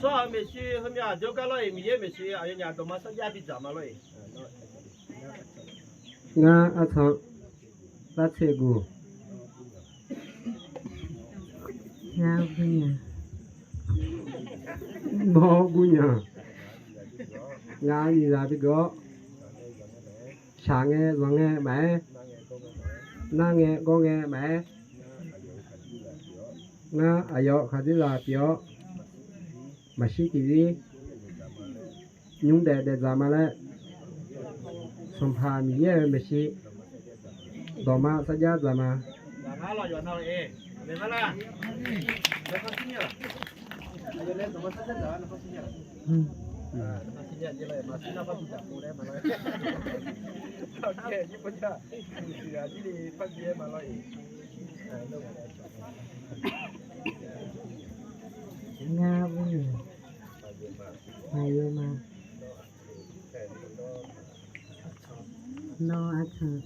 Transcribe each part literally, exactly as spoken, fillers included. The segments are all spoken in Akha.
Tsawrhaq-euq maeqshi heumya aqjox gar lawr-iq, Miqyaer-euq maeqshi aqyawfnyaf dawqma sarjax bidzaq ma lawr-iq. Ngar arcan, lartser guq, ngar gurnya, nawr gurnya, ngar nyiqzaq bigeuf-awr, shaq ngae zanq ngae maqaer, nar ngae gawr ngae maqaer, ngar aqyawf khaqdzerzaq pyeuf-awr, maqshir tiqzir nymr daef daefdzaq ma laer, Sanqpaq Miqyaer-euq maeqshi dawqma sarjax dzaq ma. Ngar gurnya, maqyeu ma, nawr arcan,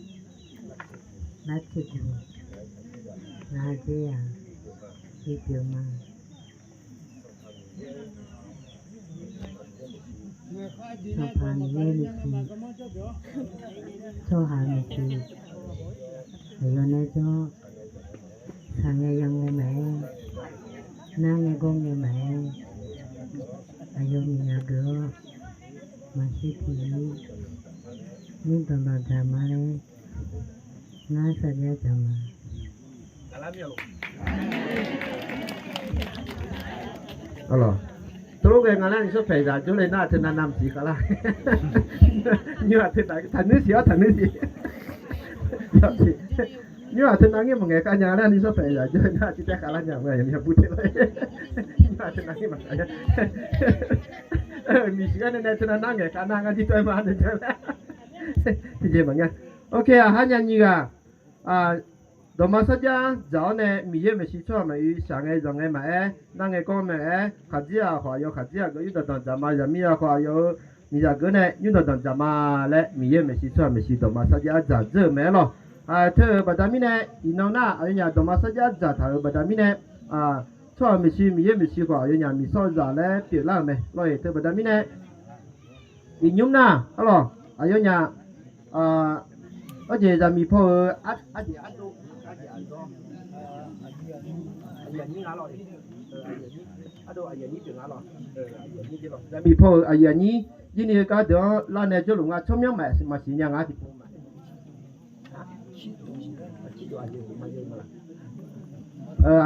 lartser guq, ngar dzer-aq, bipyeuf ma. Sanqpaq Miqyaer maeqshi, tsawrhaq maeqshi, aqyawf nae jawr, shaq ngae zanq ngae maqaer, nar ngae gawr ngae maqaer, aqyawf miqzaq geuf-awr, maqshir tiqzir nymr danqdanq dzaq ma laer, ngar sarjax dzaq ma. Teulof ghae nga laer nishawr paeq zaq jawrle nar-aq teunav navmaqsiq khavlar. Nymr-aq teunav taqnuir siq-awr taqnuir siq. Nymr-aq teunav ngir maqngaeq khav nya laer nishawr paeq zaq jawrle nar-aq tiqpaev khavlar nya-a yaqmir yaqbur te lor. Nymr-aq teunav ngir maqngaeq nya. Miqshiq-aer nae nae teunav nar ngaeq khav nar ngar jir tov-aer ma nae jawr laer. Tiqjeq maqngeur. Ok, aqhar nya nyiq ghaq dawqma sarjax dzaq-awr nae Miqyaer-euq maeqshi tsawrhaq maqyuif shaq ngae zanq ngae maqaer, nar ngae gawr ngae maqaer, khaqdzer-aq khawf aqyawf khaqdzer-aq geuf nymr danqdanq dzaq ma, zaqmiq-aq khawf aqyawf-euq miqzaq geuf nae nymr danqdanq dzaq ma laer Miqyaer-euq maeqshi tsawrhaq maeqshi dawqma sarjax dzaq dzeur-euq mae-aer lawq. Teu-euq baqda mirnae, iqnan nar aqyawfnyaf dawqma sarjax dzaq taq-euq baqda mirnae, tsawrhaq maeqshi Miqyaer-euq maeqshi khawf aqyawfnyaf miqsawr zaq laer pyeuflar-euq mae lawr-iq. Teu baqda mirnae, iqnymr nar arlawq, aqyawfnyaf, arjeq zaqmiq paw-euq arjeq ardov, arjeq aqzawr, aqyuif aqnyir nga lawr-iq. Ardov aqyuif aqnyir pyeuf nga lawr. Zaqmiq paw-euq aqyuif aqnyir jir ni-eu gar deuq-anr lar nae jawrluf nga, tsawrmyanr maqsiq nya nga tiqpov ma.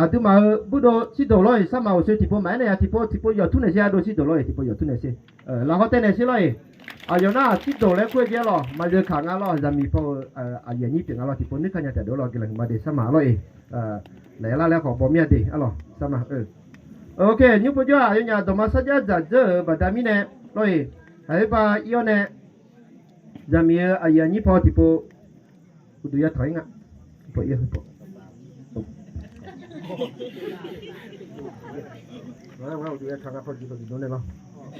Aqduimaf-euq burdov shirdov lawr-iq, sarmaf uqshoe tiqpov maqaer nae ya tiqpov, tiqpov yawqtur naeq sher, ardov shirdov lawr-iq tiqpov yawqtur naeq sher. Lafkhawr taev naeq sher lawr-iq. Aqyawf nar-aq shirdov laer kur-aer jae lawq, maqzeu kaq nga lawr, zaqmiq paw-euq aqyuif aqnyir pyeuf nga lawr, tiqpov nuikar nya taq dov lawr, guiqlanq huiqma de sarmaf lawr-iq. Laeq lar laer khawf baw mir-a de arlawq, sarmaf-eu. Ok, nymr pov jawr-aq aqyawfnyaf dawqma sarjax dzaq dzeur-euq baqda mirnae lawr-iq. Aqoerba ir-awr nae zaqmiq-euq aqyuif aqnyir paw tiqpov uqduq ya tanq-ir nga.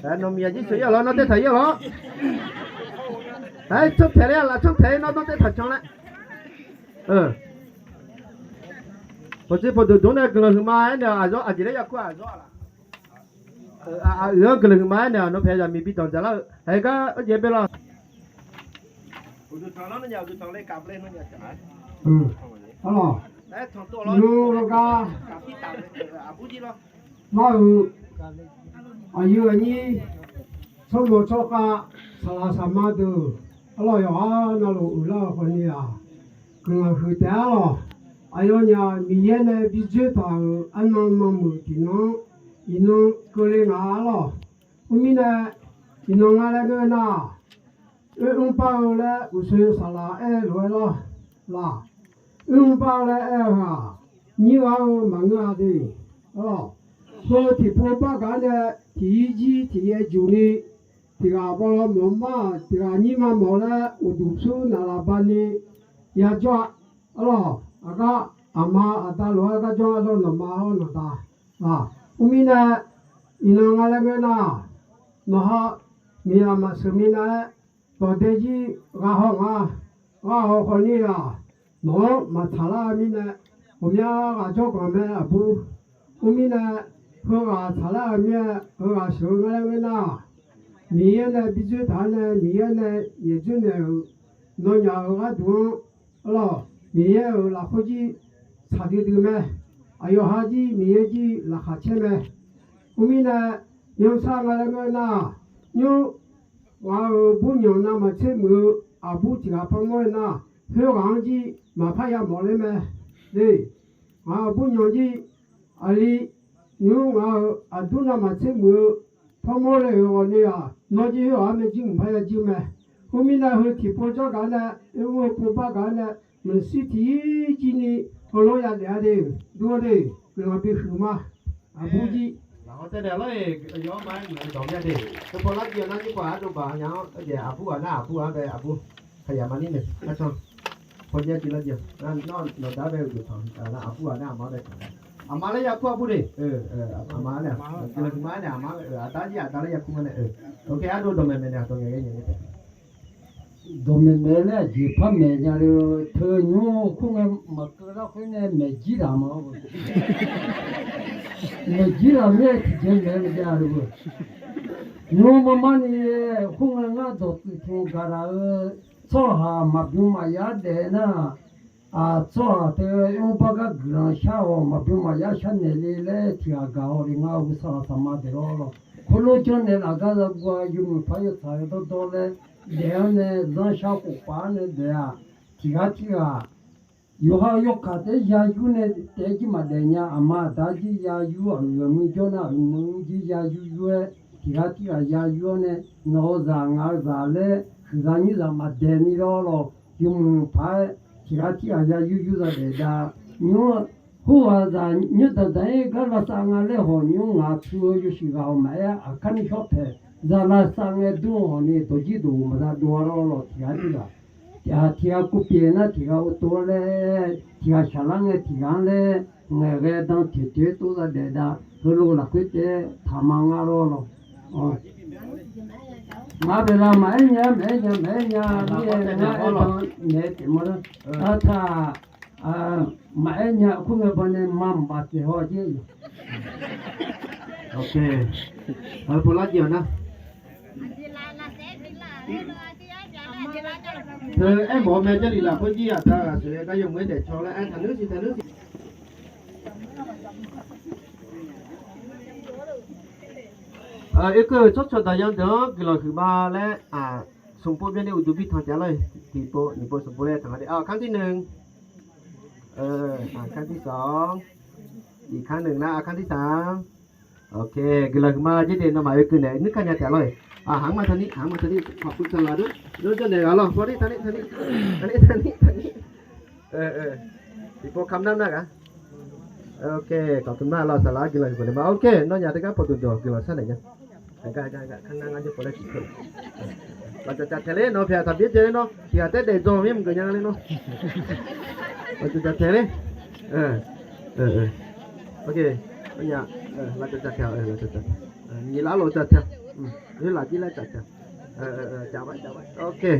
Nawq miqyaq jir sheuq-ir-awq lawr, nawr taertaq-ir-awq lawr. Aer, cantaeq laer-a laf, cantaeq-aer nawr nawr taertaq can laer. Pawqtsuif pawqdmq dmq nae guiqlanq huiqma aernaeq-awq, aqzawr aqjeq laer ya kur-aq, aqzawr-aq laf. Aq, aq, aq, uiq-anr guiqlanq huiqma aernaeq-awq, nawr paeq zaqmiq bi danqdzaq lar-eu. Haeq gar, arjeq bae lawr. Arlawq, nymr gar, nar-eu, aqyuif aqnyir, tsawrmawq tsawrkhav, saqlaq saqma deuq, arlawq yawqha navluf uiqlar-eu khawf ni-aq, guiqlanq huiq taef-a lawq. Aqyawfnyaf Miqyaer nae bi dzoer taq-euq arnan nanmuiq tiqnan-anr, iqnan keuvle nga-a lawq. Khoermirnae, iqnan nga laer ngeur nar-aq, oermr bar-eu laer uqshoe saqlaq aer-eu lof-aer lawr laq. Oermr bar-eu laer aer-eu heu-aq, nyir ghaq-eu maqngeur-a de. Arlawq, heu tiqpov bar gaq nae tiq yir jir tiq yaev juq ni, tiq ghaq bawlaw mawf mar-aq, tiq ghaq nyir ma mawf laer uqduq pur naqlaf bani yajawr-a. Arlawq, aqgar aqma aqda lof-aer gar jawr-a lawr, nawqma hawr nawqda. Khoermirnae, iqnan nga laer ngeur nar, nawqha miqyaq maqsheuq minav-aer, dawqdae jir ghaq haw nga. Ghaq haw khawf ni-aq, nawq-anr maqtsaq lar-eu mirnae, ghawqmya ghaq jawrganq mae aqbur. Khoermirnae, heughaq tsaqlar-eu mir-aer, heughaq sheuq-eu ngar laer ngeur nar-aq, Miqyaer nae bi dzoer taq-anr nae, Miqyaer nae nyaef dzoer naeq-euq nawnyaf-euq gharduq-anr, arlawq, Miqyaer-euq lafkhoer jir tsaq duidui mae. Aqyawf ha jir Miqyaer jir laqkhaq caer mae. Khoermirnae, nymrsar nga laer ngeur nar-aq, nymr ngaq-euq burmyanq navmaqtser muiq-eu aqbur tiq ghaq parmawr-aer nar, khoerghaq-anr jir maqpar yamawf ler mae. Ngaq-euq burmyanq jir aqli nymr ngaq-euq aqdur navmaqtser muiq-eu parmawr le-euq ghawqni-aq, nawr jir khoerghaq-anr mae jir mqpar ya jir mae. Khoermirnae, heu tiqpov jawrgaq-anr nae, oermr-eu pov bargaq-anr nae, maqshir tiqjir ni heulof-aer yadaef-a de. Dur-a de. Guiqlanq bihuiq ma. Aqbur jir lafkhoer tae daef lar-eq, yawr ma-aer muiq-eu dawq mya de. Heupov lar jir-a nar, nyir pov ardov baq nya-anr, aer daef aqbur ghaq nar aqbur ghaq-anr bae aqbur. Kaqyaq maqnir nae arcan pawjaer jir lar jir-a. Nawr nawqda bae uqduq tanq nar aqbur ghaq nar aqma bae tanq. Aqma laer yakur aqbur de. Aqma nae, guiqlanq huiqma-aer nae aqma-anr, aqda jir aqda laer yakur ma nae. Oke, ardov dawqmaeq maeq naeq-a, dawqmaeq ghae nya-a taef. Dawqmaeq maeq laer aqjeq par maeq nya le. Teu nymr khoerngae maqkeuv larkhoer nae maeq jir laf ma. Maeq jir laf mir-aer tiqjeq maeq-aer maqjav le. Nymr marmar ni khoerngae ngar dawqtsuif tmq gaq laf-eu tsawrhaq maqbymr maqyar daef nar, aq, tsawrhaq teu oermr bar gar guiqlanq shar-awq, maqbymr maqyar sharnaeq le laer tiq ghaq gaq-awq le. Ngar ghawqshaq saqma daeq lawr lawr. Khoerlof janrnaeq laf gar za guv-a, yawmuiq paq yawtsaq yawdawr dawr laer daef-anr nae, zanrshar khof paf-anr nae daef-aq, tiq ghaq tirghaq yawqha yawkaq taef-aer ya yur nae taef-aer jir maqdaef nya. Aqma aqda jir ya yur-awq, uiqghaq muiq jawr nar uiqmuiq jir ya yur yur-aer, tiq ghaq tirghaq ya yur-awr nae, nawq-eu zaq ngaq-eu zaq laer huiqzaq nyirzaq maqdaeq ni lawr lawr, yawmuiq paq-aer tiq ghaq tirghaq ya yur yur za daef da. Nymr khoerghaq zaq nymr danqdanq-ir gar lavsav nga laer hawq nymr ngaq tu-eu yawshuif ghaq-awq maqaer, aqkar ni shawr paeq za lavsav ngae dur-awq ni dawqjir dawq-euq maqza dov-a lawr lawr, tiq ghaq tirghaq tiq ghaq kuv pyeuf nar tiq ghaq uvtov-awr laer, tiq ghaq shaqlar ngae tiq ghaq-anr laer, ngaeqghae dan toeqtoeq-aer tov za daef da. Heulof lafkhoer taef-aer taqma nga lawr lawr. Ngaq-anr bae la maqaer nya maqaer nya maqaer nya, mir-aer ngar aer dan naeq-aer taef mawr lar. Artaq maqaer nya khoerngae bawnae ma mqbaf taef haw jir. Teu aermawf-eu mae Jarlif lafkhoer jir aqda ghaq sheuq-aer gar yawmuiq-aer daefcaw laer aer taqnuir siq taqnuir siq. Oekeuv-euq tsawrcawq daqyan deuq-anr guiqlanq huiqma laer, smqpov byanni uqduq bi tanq taef lor-eq. Tiqpov nyiqpov smqpov laer tanq-a de. ครั้งที่หนึ่ง ครั้งที่สอง อีกครั้งหนึ่งนะ ครั้งที่สาม Oke, guiqlanq huiqma jir de. Nawmaf oekeuv naeq nuikar nya taef lor-eq. Haq-anr ma tanqnir, haq-anr ma tanqnir, khawf puq tanq laf dur. Dur janrnaeq ghaq lor, pawr lir tanqnir tanqnir, tanqnir tanqnir tanqnir. Tiqpov kamq nar nar ghaq. Oke, khawf puq nar lor, saqlaq-aer guiqlanq huiq paq naeq ma. Oke, nawnyaf teugar pawqdmq dawq guiqlanq sharnaeq nya. Aqgar aqgar aqgar kar ngar ngar jawr pawq laer tiqpov. Lafcaqcaq taeq ler nawr pyaeq taqbyaer jae ler nawr tiq ghaq taef daef dzawr-eu mir maqgeuf nya ler nawr. Lafcaqcaq taeq ler. Oke, lafcaqcaq taeq, lafcaqcaq taeq. Nyiq lar lof caq taeq. Lafjir lar caq taeq. Oke,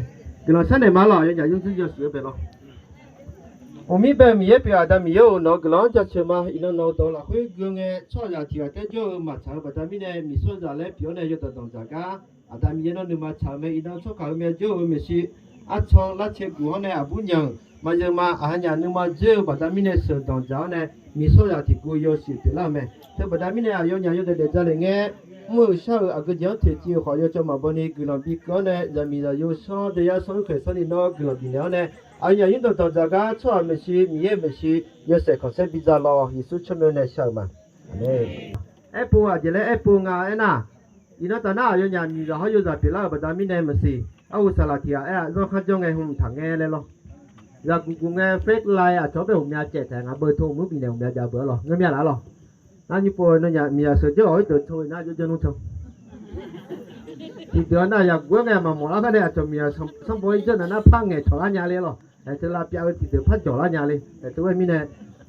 guiqlanq sharnaeq ma lor, yawnyaf yurdzur yawshuif-eu bae lor. Uqmir bae-eu Miqyaer pyeuf-eu Aqda Miqyaer-or, nawq-eu guiqlanq-anr jaceuq ma. Iqnan nawq-eu dawq lafkhoer geu ngae, tsawrhaqzaq tiq ghaq taef jawr-eu maqtsaq-eu baqda mirnae, miqsawrzaq laer pyeuf-awr nae yawdawq danqdzaq gar, Aqda Miqyaer nawr nuima tsaq-eu mae. Iqnan tsawrkaq-eu mae jawr-eu maeqshi, arcan lar cae guf-awr nae aqbur nyanq-euq maqyaeq ma. Aqha nyaf nuima dzoer-eu baqda mirnae sheuqdanq dzaq-awr nae, miqsawrzaq tiqkov yawshuif pyeuflar-eu mae. Teubaqda mirnae aqyawfnyaf yawdaef daef dzaq lef ngae, mr-euq shar-euq aqgeu jeq-anr toeqciv-eu khawf, yawcawv maqbaw ni guiqlanq bi keuv-awr nae, zaqmiq zaqyo sanr deuv yar sanr khoeq sanr ni nawr guiqlanq bifnaeq-awr nae, aqyawfnyaf yurdanq danqdzaq gar tsawrhaq maeqshi, Miqyaer-euq maeqshi, yawshaef khanqsaer bidzaq lawq. Yeqsur tsawrmyanr nae shar-euq ma. Aqmeq. Aerpov aqjeq laer aerpov nga aernar, iqnan taf nar aqyawfnyaf miqzaq hawr yozaq pyeuflar-euq baqda mirnae maqsiq, arghof saqlaq tiq ghaq aer-a, zanr kharjawr ngae hmq taq ngae laer lawr. Zaqguq guq ngae fake live aqcawq-anr bae ghawqmya caev taeq, ngaq beu teu hmq-anr bifnaeq ghawqmya jav beuq-ar lawr. Ngar myav laf-ar lawr. Nar nymr pov nawnyaf miqzaq sheuq jawr-awq-ir deuq teu nar jawrjawr nmr teu. Tiqdeuq-a nar yaqguq-aer ngae maqmawf lar gar nae aqcawq miqzaq sanrbaw-ir jawr nar nar par ngaeqcawq lar nya le lawr. Aer teu lavpyav-eu tiqdeuq par jawq lar nya le. Aer teu-aer mirnae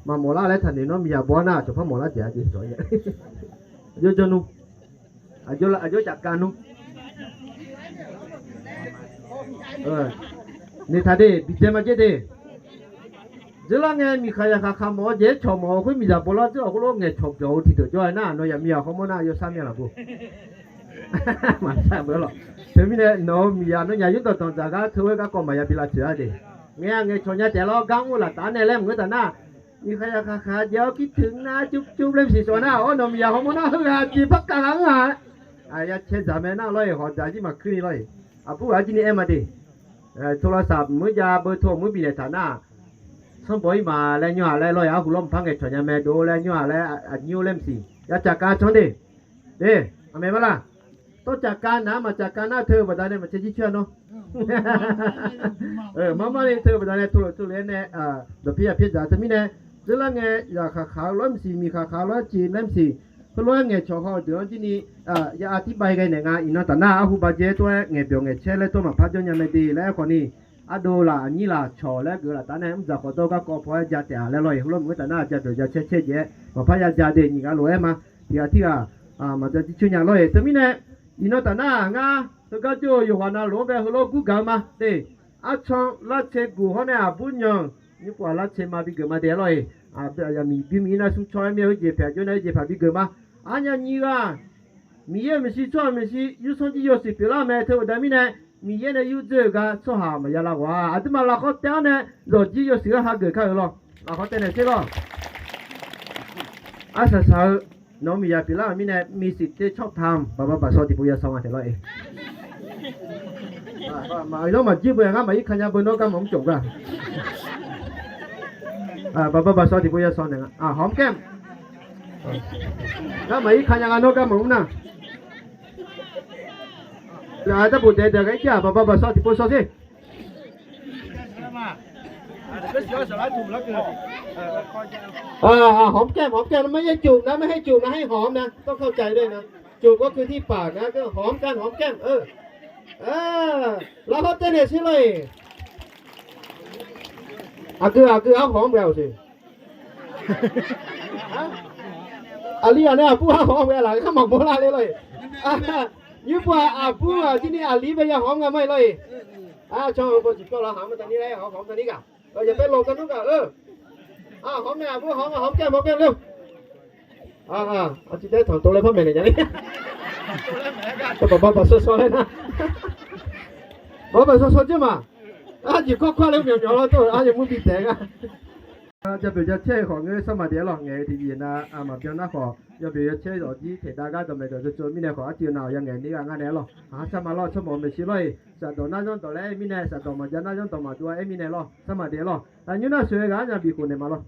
maqmawf lar laer taqnoeq nawr miqzaq baw-ar nar aqcawq par mawf lar jeq-a jeq cawq-ir nya. Jawrjawr nmr. Aqjox cafkav nmr. Noeqtaq de, bidzae ma jaer de. Dzeurlar ngae miqkhaq yaqkhaq khaq mawf-eu jeq-aer cawq mawf-eu khoer miqzaq bawlar dzeur-awq khoerlof ngaeqcawq byawq-eu tiqdeuq jawr-aer nar, nawnyaf miqzaq hawmawr nar yawshar myav laf bo. Maqsar beu lawq. Teumirnae nawq-euq miqzaq nawnyaf yurdawq danqdzaq gar teu-aer garkawv maqya bi lavtsoeq-a de. Ngae-aq ngaeqcawq nya taef lawr gar mr-eu laftaf-anr nae laer maqngeur taf nar, miqkhaq yaqkhaq khaq jav-awr kirteuq nar cuvcuv laer maqsiq shawf nar, awr nawq miqzaq hawmawr nar heughaq jeq barkav ghaq anr-aq, ya cae dzaq mae nar lawr-iq, hawq dzaq jir maqkuir ni lawr-iq. Aqbur ghaq jir ni aer ma de. Tawlavsaq maqmur jav beu tawq mur bifnaeq taq nar, sanrbawq ir ma laer nymr-aq laer lawr-iq, arhu lawr maqpar ngaeqcawq nya mae dov laer nymr-aq laer aqnyir-or laer maqsiq ya caqkav canr de. De, aqmeq ma laq. Tawv caqkav naq-anr maqcaqkav nar teu-eu baqdanae maqcae jircoer-a nawr. Marmar ni teu-eu baqdanae teulof teulof-aer nae dawq pyaer ya pyaer dzaq-eu teumirnae, dzeurlar ngae yaqkhaq khaq-eu lawr maqsiq, miqkhaq khaq-eu lawr civ laer maqsiq, heulof-aer ngaeqcawq haw-eu deuq-anr jir ni ya artiv bai ghae naeq nga. Iqnan taf nar arhu ba jaer tawr-aer ngaeqbyawq ngaeqcaer laer tawr maqpar jawr nya mae de laer aerkhawf ni, ardov laf aqnyir laf cawq laer geuf laftaf nae mr dzaq khawf dawr garkawv paw-aer ja taef-a laer lawr-iq. Heulof maqngeur taf nar ja byawq ja caer caer jaeq-aer maqpar ya ja de. Nyiq ghaq lof-aer ma. Tiq ghaq tirghaq maqja jircoer nya lawr-iq. Teumirnae iqnan taf nar ngar heugar jawr-eu yawqghaq navluf-anr bae heulof gurgaq-eu ma de. Arcan lavtse guq hawr nae aqbur nyanq nymrpov-aq lavtse ma bi geuf ma de-a lawr-iq. Aqyawf miqbymr miqir nar smr cawr-aer mir-eu jeq paeq aqjox nae jeq paq bi geuf ma. Arnya nyiq ghaq Miqyaer-euq maeqshi tsawrhaq maeqshi yursanr jir yawshuif pyeuflar-eu mae. Teu baqda mirnae Miqyaer nae yurdzoer-eu gar tsawrhaq maqya lav ghawq-a. Aqduimaf lafkhawr taev-anr nae zawqjir yawshuif-anr hageuf kar-euq lawr. Lafkhawr taev naeq sher lawr. Arsaq saq-eu nawq-eu miqzaq pyeuflar-euq mirnae misiq ter cawr tam baqba baqsawv tiqpov ya saw nga taef lawr-iq. Maqyawr maqjir beu-aq ngar maqir ka nya beu nawr garmanq mr cawf gar. Baqba baqsawv tiqpov ya saw naeq nga. Hawmr kaer. Ngar maqir ka nya nga nawr garmanq mr nar. Darbof daef daef gar ir jar-aq baqba baqsawv tiqpov saw sher. Hawmr kaer hawmr kaer nar, maqyaer jof nar, maqhaer jof nar, haer hawmr nar, dawrkar cai nar, jof gawr keuv tir paq nar, hawmr kaer hawmr kaer. Lafkhawr taev naeq sher lawr-iq. Aqgeu aqgeu arhawmr ghae-awq siq. Aqli ghaq nae aqbur arhawmr ghae laf gar maqmawr lar ler lawr-iq. Nymr pov-aq aqbur ghaq jir ni aqli bae ya hawmr nga ma-iq lawr-iq. Aqcawq-eu baw jiq kawv laf haq ma taqni laer hawmr hawmr taqni gaq. Yawbae lawq gar nmr gaq-eu. Hawmr nae aqbur hawmr hawmr kaer hawmr kaer ler. Aqcif tae tanqtov laer par maeqnaeq nya ler. Baqba baqsawv sawv laer nar. Baqba baqsawv sawv jir ma. Aqjeq kawr kawr ler myawq myawq lawr tawr-eu aqyawf mur bi taeq gar. Jabyawq jacaer-eu khawf ngeur sar ma de-aer lawr. Ngaeq-eu tiqjeq nav maqbyan nar khawf yawbyawq yacaer-eu zawqjir taeqdav gar dawqmaeq dawq tsov tsov mirnae khawf artiv nav-awq ya ngaeq ni ghaq nga naeq-aer lawr. Aqha sar ma lawr tsawrmawf-eu maeqshi lawr-iq. Shafdawq nar zanrdawq laer aer mirnae shafdawq maqjav nar zanrdawq maqdov-a aer mirnae lawr sar ma de-aer lawr. Aqnymr nar sheuq-eu ghaq-anr nya bif khof naeq ma lawr.